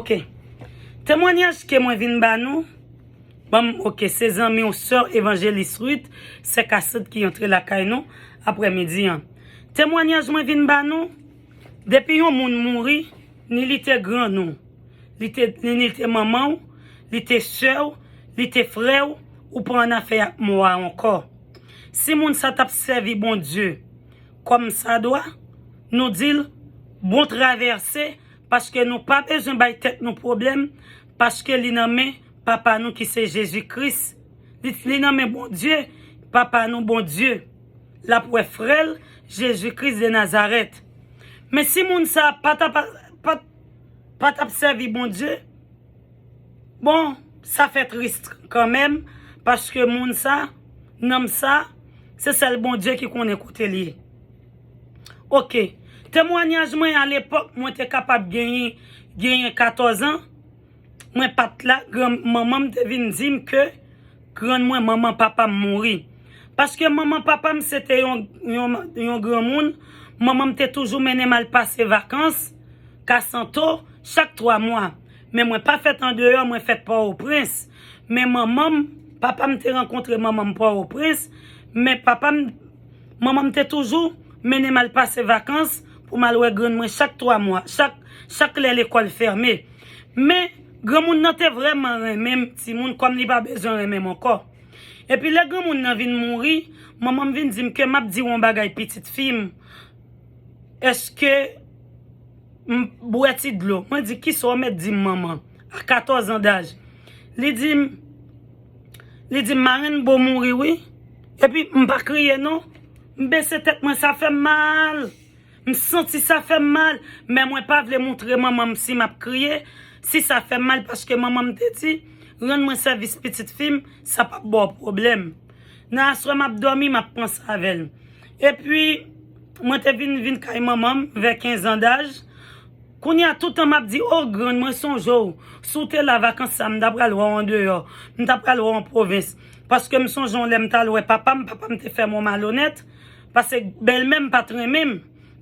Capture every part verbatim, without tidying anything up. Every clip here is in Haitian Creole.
Ok. Temwanyaj ke mwen vin ba nou, ban m, ok, se zanmi w, sè Evanjelis Ruth, sè Kasant ki antre lakay nou aprèmidi an. Temwanyaj mwen vin ba nou, depi yon moun mouri, ni li te grann ou, li te, ni li te manman w, li te sè w, li te frè w, ou pa annafè ak mò a ankò. Si moun sa t ap sèvi Bondye kòm sa dwa, nou di l bon travèse, paske nou pa bezwen bay tèt nou pwoblèm, paske li nan men Papa nou ki se Jezi Kris. Li, li nan men Bondye, Papa nou Bondye. L ap wè frè l, Jezi Kris de Nazarèt. Men si moun sa pa t ap, pa, pa t ap sèvi Bondye, bon, sa fè tris kanmenm, paske moun sa, nanm sa, se sèl Bondye ki konnen kote l ye. Ok. Temwanyaj mwen, alepòk, mwen te kapab genyen, genyen katòz an. Mwen pa t la, gran, manman m te vin di m ke grann mwen, manman papa m mouri. Paske manman papa m se te yon, yon, yon granmoun. Manman m te toujou mennen m al pase vakans Kasanto chak twa mwa. Men mwen pa fèt andeyò, mwen fèt Pòtoprens. Men manman m, papa m te rankontre manman m Pòtoprens. Men papa m, manman m te toujou mennen m al pase vakans pou m al wè grann mwen chak twa mwa, chak, chak lè lekòl fèmen. Men granmoun nan te vrèman renmen m, timoun, kòm li pa bezwen renmen m ankò. Epi lè granmoun nan vin mouri, manman m vin di m ke m ap di w yon bagay, pitit fi m. Èske m bwè ti dlo? Mwen di, kisa w mèt di m, manman? A katòz an daj. Li di m, li di m, marenn bo mouri wi. Epi m pa kriye non. M bese tèt mwen, sa fè m mal. M santi sa fè m mal, men mwen pa vle montre manman m si m ap kriye, si sa fè m mal, paske manman m te di, rann mwen sèvis, pitit fi m, sa p ap ba w pwoblèm. Nan aswè m ap dòmi, m ap panse avè l. Epi, mwen te vin, vin kay manman m vè kenz an daj. Kounye a, toutan m ap di, o grann, mwen sonje w. Si w te la vakans sa, m ta pral wè w andeyò. M ta pral wè w an pwovens. Paske m sonje yon lè m t al wè papa m, papa m te fè m yon malonèt. Paske bèlmè m pa t renmen m.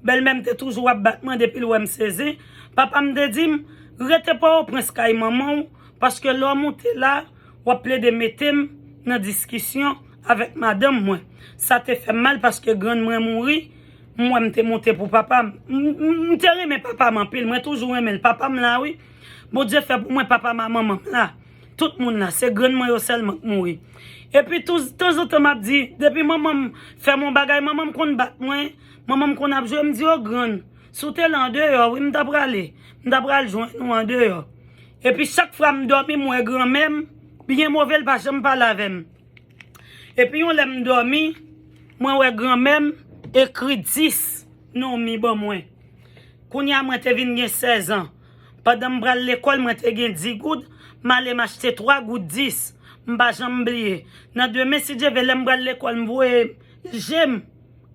Bèlmè m te toujou ap bat mwen depi l wè m se zen. Papa m te di m, rete Pòtoprens kay manman w, paske lè w moute la, w ap plede mete m nan diskisyon avèk madanm mwen. Sa te fè m mal paske grann mwen mouri, m wè m te monte pou papa m. M, m, m te renmen papa m anpil, mwen toujou renmen l. Papa m la wi. Bondye fè pou mwen, papa m ak manman m la. Tout moun la, se grann mwen yo sèlman k mouri. Epi tou, tanzantan m ap di, depi manman m fè m yon bagay, manman m konn bat mwen, manman m konn ap jwe, m di, o grann, si w te la andeyò, wi, m ta prale, m ta pral jwenn ou andeyò. Epi chak fwa m dòmi, m wè granmè m, byen move, l pa janm pale avè m. Epi yon lè m dòmi, mwen wè granmè m ekri dis nan yon mi ban mwen. Kounye a mwen te vin gen sèz an. Pandan m pral lekòl, mwen te gen dis goud, m ale m achte twa goud dis. M pa janm bliye. Nan demen, si Dye vle, lè m pral lekòl, m voye je m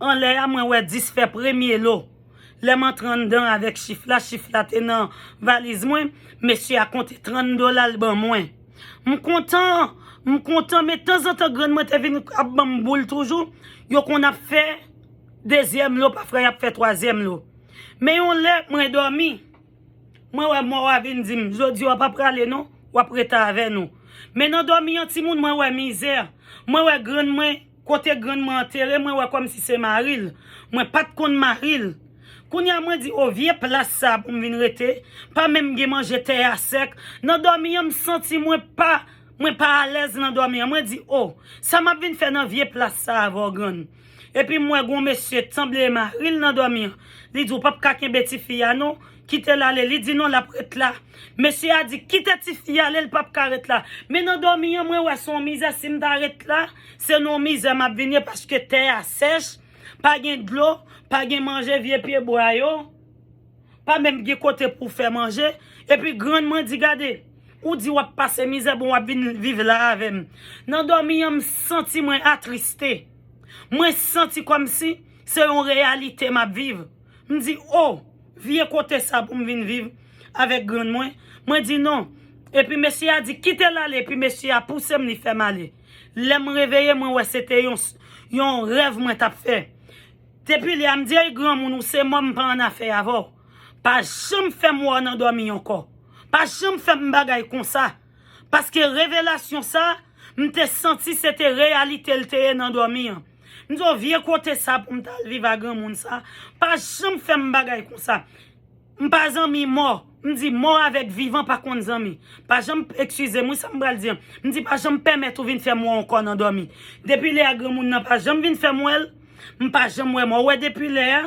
anlè a, mwen wè dis fè premye lo. Lè m antre anndan avèk chif la, chif la te nan valiz mwen, mesye a konte trant dola l ban mwen. M kontan, m kontan, men tanzantan grann mwen te vin ap ban m boul toujou, yo konn ap fè dezyèm lo, pafwa y ap fè twazyèm lo. Men yon lè, mwen dòmi, mwen wè mò a vin di m, jodi a w pa prale non, w ap rete avè nou. Men nan dòmi an, timoun, mwen wè mizè. Mwen wè grann mwen, kote grann mwen antere, mwen wè kòmsi se mari l. Mwen pa t konn mari l. Kounye a, mwen di, o, vye plas sa pou m vin rete, pa menm gen manje, tè a sèk. Nan dòmi an, m santi mwen pa, mwen pa alèz nan dòmi an. Mwen di, o, sa m ap vin fè nan vye plas sa avè w, grann? Epi m wè gon mesye t sanble mari l nan dòmi an. Li di, w p ap ka kenbe tifi a non, kite l ale. Li di non, l ap ret la. Mesye a di, kite tifi a ale, l p ap ka ret la. Men nan dòmi an, mwen wè se yon mizè, si m ta ret la, se nan yon mizè m ap vin ye, paske tè a sèch, pa gen dlo, pa gen manje, vye pyebwa yo. Pa menm gen kote pou fè manje. Epi grann mwen di, gade, ou di w ap pase mizè, bon, w ap vin viv la avè m. Nan dòmi an, m santi mwen atriste. Mwen santi kòmsi se yon reyalite m ap viv. M di, o, vye kote sa pou m vin viv avèk grann mwen? Mwen di non. Epi mesye a di, kite l ale. Epi mesye a pouse m, li fè m ale. Lè m reveye, mwen wè se te yon, yon rèv mwen t ap fè. Depi lè a, m di, ey granmoun, ou se mò, m pa annafè avè w. Pa janm fè m wè w nan dòmi ankò. Pa janm fè m bagay konsa. Paske revelasyon sa, m te santi se te reyalite l te ye nan dòmi an. M di w vye kote sa pou m t al viv a granmoun sa. Pa janm fè m bagay konsa. M pa zanmi mò. M di mò avèk vivan pa konn zanmi. Pa janm, eskize m wi sa m pral di an. M di pa janm pèmèt ou vin fè m wè w ankò nan dòmi. Depi lè a granmoun nan pa janm vin fè m wè l. M pa janm wè mò. Ou wè depi lè a.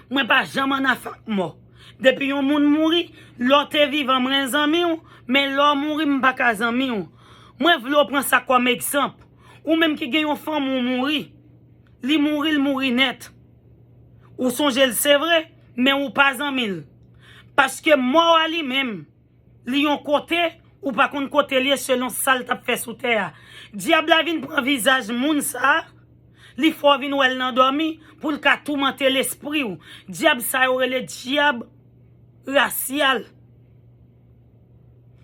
Mwen pa janm ann afè ak mò. Depi yon moun mouri, lè w te vivan mwen zanmi w, men lè w mouri m pa ka zanmi w. Mwen vle w pran sa kòm egzanp. Ou menm ki gen yon fanmi w mouri, li mouri, l mouri nèt. Ou sonje l se vre, men ou pa zanmi l. Paske mò a li menm, li yon kote, ou pa konn kote l ye selon sa l t ap fè sou tè a. Dyab la vin pran vizaj moun sa a, li fè w vin wè l nan dòmi pou l ka toumante lespri w. Dyab sa yo rele dyab rasyal.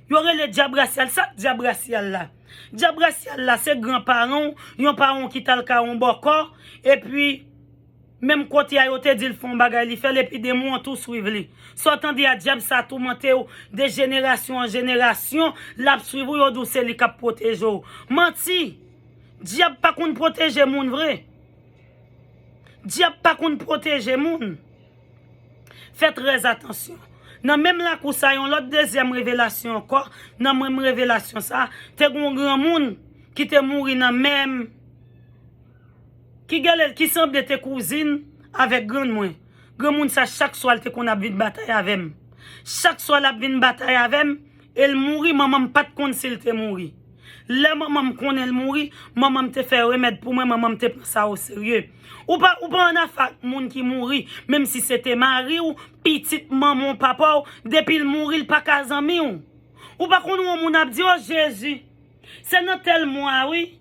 Yo rele dyab rasyal. Sa k dyab rasyal la? Dyab rasyal la se gran paran w, yon paran w ki t al kay yon bòkò, epi menm kote a yo te di l fè yon bagay, li fè l, epi demon an tou swiv li. Sa w tande a, dyab sa toumante w de jenerasyon an jenerasyon, l ap swiv ou, yo di w se li k ap pwoteje w. Manti! Dyab pa konn pwoteje moun vre. Dyab pa konn pwoteje moun. Fè trè atansyon. Nan menm lakou sa, yon lòt dezyèm revelasyon ankò, nan menm revelasyon sa, te gen yon granmoun ki te mouri nan menm, ki gele, ki sanble te kouzin avèk grann mwen. Granmoun sa, chak swa, l te konn ap vin batay avè m. Chak swa, l ap vin batay avè m, e l mouri, manman m pa t konn si l te mouri. Lè manman m konnen l mouri, manman m te fè remèd pou mwen, manman m te pran sa oserye. Ou pa, ou pa ann afè ak moun ki mouri, menm si se te mari w, pitit manman w, papa w, depi l mouri, l pa ka zanmi w. Ou pa konn yon moun ap di, "O Jezi, se nan tèl mwa, wi."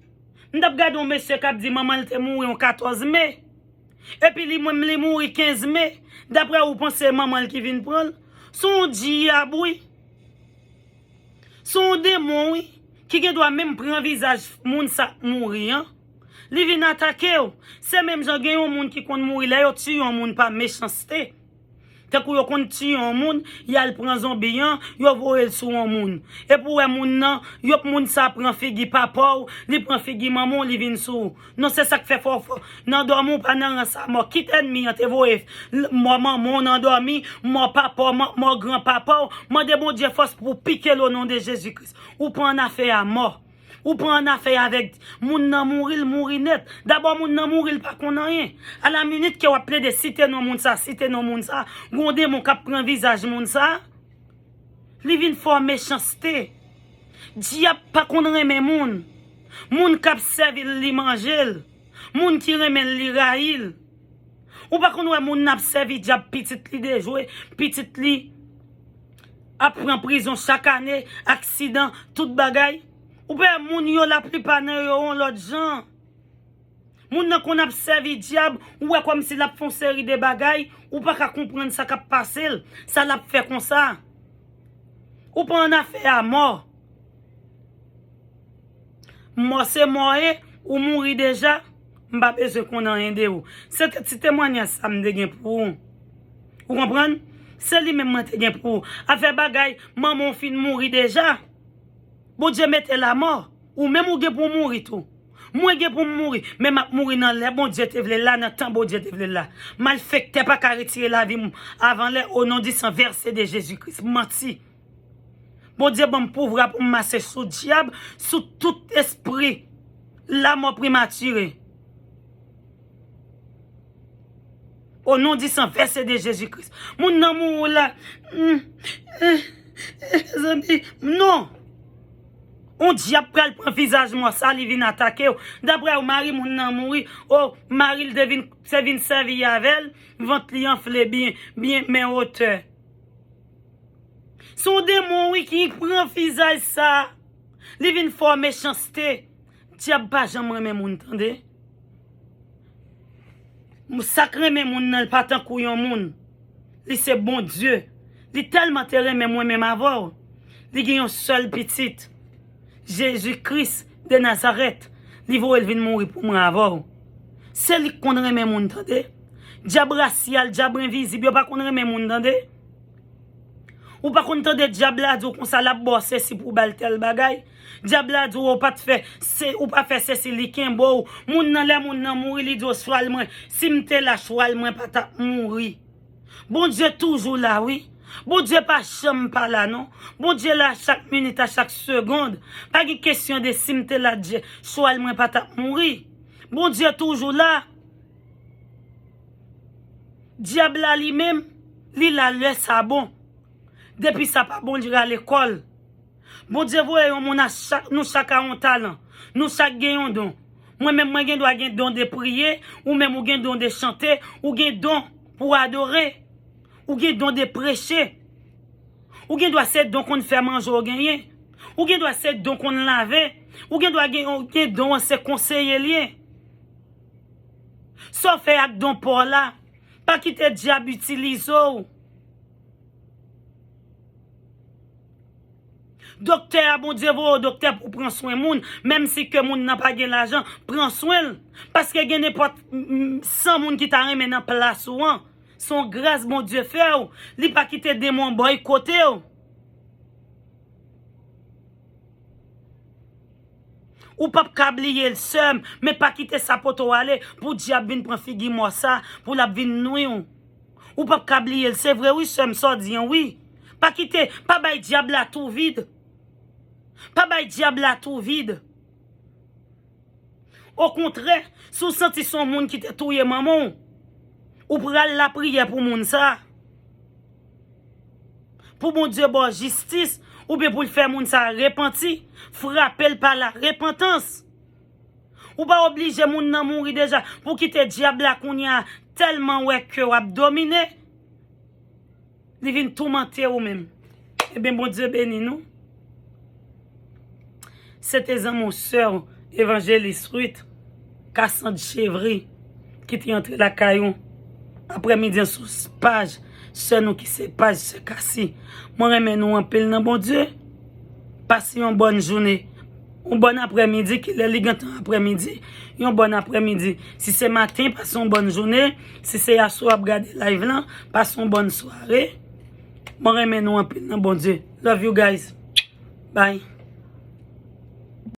M t ap gade yon mesye k ap di manman l te mouri yon katòz me. Epi li menm li mouri kenz me. Daprè ou panse manman l ki vin pran l? Se yon dyab wi. Se yon demon wi. Ki gen dwa menm pran vizaj moun sa k mouri an. Li vin atake w. Se menm jan gen yon moun ki konn mouri lè yo tiye yon moun pa mechanste. Tankou yo konn tiye yon moun, y al pran zonbi an, yo voye l sou yon moun. Epi w wè moun nan, yo moun sa pran figi papa w, li pran figi manman w, li vin sou ou. Non, se sa k fè fò, fò nan dòmi w pa nan rans a mò. Kit ènmi an te voye l-, mò manman w nan dòmi, mò papa w, mò, mò granpapa w. Mande Bondye fòs pou w pike l o non de Jezi Kris. Ou pa ann afè a mò. Ou pran afè avèk moun nan mouri, l mouri nèt. Dabò, moun nan mouri, l pa konn anyen. Alaminit ke w ap plede site non moun sa, site non moun sa, gon demon k ap pran vizaj moun sa, li vin fè w mechanste. Dyab pa konn renmen moun. Moun k ap sèvi l, li manje l. Moun ki renmen l, li rayi l. Ou pa konn wè moun nan ap sèvi dyab, pitit li dejwe, pitit li ap pran prizon chak ane, aksidan, tout bagay. Ou pa wè moun yo laplipa nan yo yon lòt jan. Moun nan konn ap sèvi dyab, ou wè kòmsi l ap fè yon seri de bagay, ou pa ka konprann sa k ap pase l, sa l ap fè konsa. Ou pa ann afè a mò. Mò se mò ye, ou mouri deja, m pa bezwen konn anyen de ou. Se te ti temwanyaj sa m te gen pou ou. Ou konprann? Se li menm mwen te gen pou ou. Afè bagay, manman w fin mouri deja. Bondye mete lamò. Ou menm ou gen pou w mouri tou. Mwen gen pou m mouri, men m ap mouri nan lè Bondye te vle l la, nan tan Bondye te vle l la. Malfektè pa ka retire lavi m avan lè, o non di san vèse de Jezi Kris. Manti. Bondye ban m pouvwa pou m mache sou dyab, sou tout espri lamò prematire. O non di san vèse de Jezi Kris. Moun nan mouri la. Hmm. Eh, eh, mezanmi, non. On dyab pral pran vizaj mò sa, li vin atake w. Daprè w, mari moun nan mouri. O, mari l te vin, te vin sèvi avè l. Vant li anfle byen, byen, men otè. Se yon demon, wi, ki pran vizaj sa. Li vin fè w mechanste. Dyab pa janm renmen moun, tande. Sa k renmen moun nan, li pa tankou yon moun. Li se Bondye. Li tèlman te renmen mwen menm avè w. Li gen yon sèl pitit. Jezi Kris de Nazarèt, li voye l vin mouri pou mwen avè w. Se li k konn renmen moun, tande. Dyab rasyal, dyab envizib, yo pa konn renmen moun, tande. Ou pa konn tande dyab la di w konsa l ap ba w sesi pou w ba l tèl bagay? Dyab la di w ou pa t fè se, ou pa fè sesi, li kenbe w. Moun nan, lè moun nan mouri, li di w chwal mwen. Si m te la, chwal mwen pa t ap mouri. Bondye toujou la, wi. Bondye pa janm pa la, non. Bondye la chak minit, a chak segonn. Pa gen kesyon de si m te la, Dye, chwal mwen pa t ap mouri. Bondye toujou la. Dyab la li menm, li la lè sa bon. Depi sa pa bon, li rale kò l. Bondye voye yon moun a chak, nou chak a yon talan. Nou chak gen yon don. Mwen menm, mwen gen dwa gen don de priye, ou menm ou gen don de chante, ou gen don pou adore, ou gen don de preche. Ou gen dwa se don konn fè manje w genyen. Ou gen dwa se don konn lave. Ou gen dwa gen, gen don an se konseye l ye. Sa w fè ak don pa w la, pa kite dyab itilize w. Doktè a, Bondye voye w doktè pou pran swen moun, menm si ke moun nan pa gen lajan, pran swen l. Paske gen nenpòt, mm, san moun ki ta renmen nan plas ou an. Se yon gras Bondye fè w. Li pa kite demon bòykote w. Ou p ap ka bliye l, sè m, men pa kite sa pote w ale pou dyab vin pran figi mò sa, pou l ap vin nwi w. Ou p ap ka bliye l, se vre wi, sè m, sa w di an, wi. Pa kite, pa bay dyab la tou vid. Pa bay dyab la tou vid. Okontrè, si w santi se yon moun ki te touye manman w, ou pral lapriyè pou moun sa. Pou Bondye ba w jistis, oubyen pou l fè moun sa repanti, frape l pa larepantans. Ou pa oblije moun nan mouri deja pou kite dyab la kounye a tèlman wè ke w ap domine, li vin toumante ou menm. Ebyen, Bondye beni nou. Se te zanmi w, sè w, Evanjelis Ruth Cassandre Chevry, ki te antre lakay ou aprèmidi an sou paj sè nou ki se paj sè Kasi. Mwen renmen nou anpil nan Bondye. Pase yon bòn jounen, yon bòn aprèmidi, kilè li gentan aprèmidi, yon bòn aprèmidi. Si se maten, pase yon bòn jounen. Si se aswè w ap gade live lan, pase yon bòn sware. Mwen renmen nou anpil nan Bondye. Love you guys. Bye.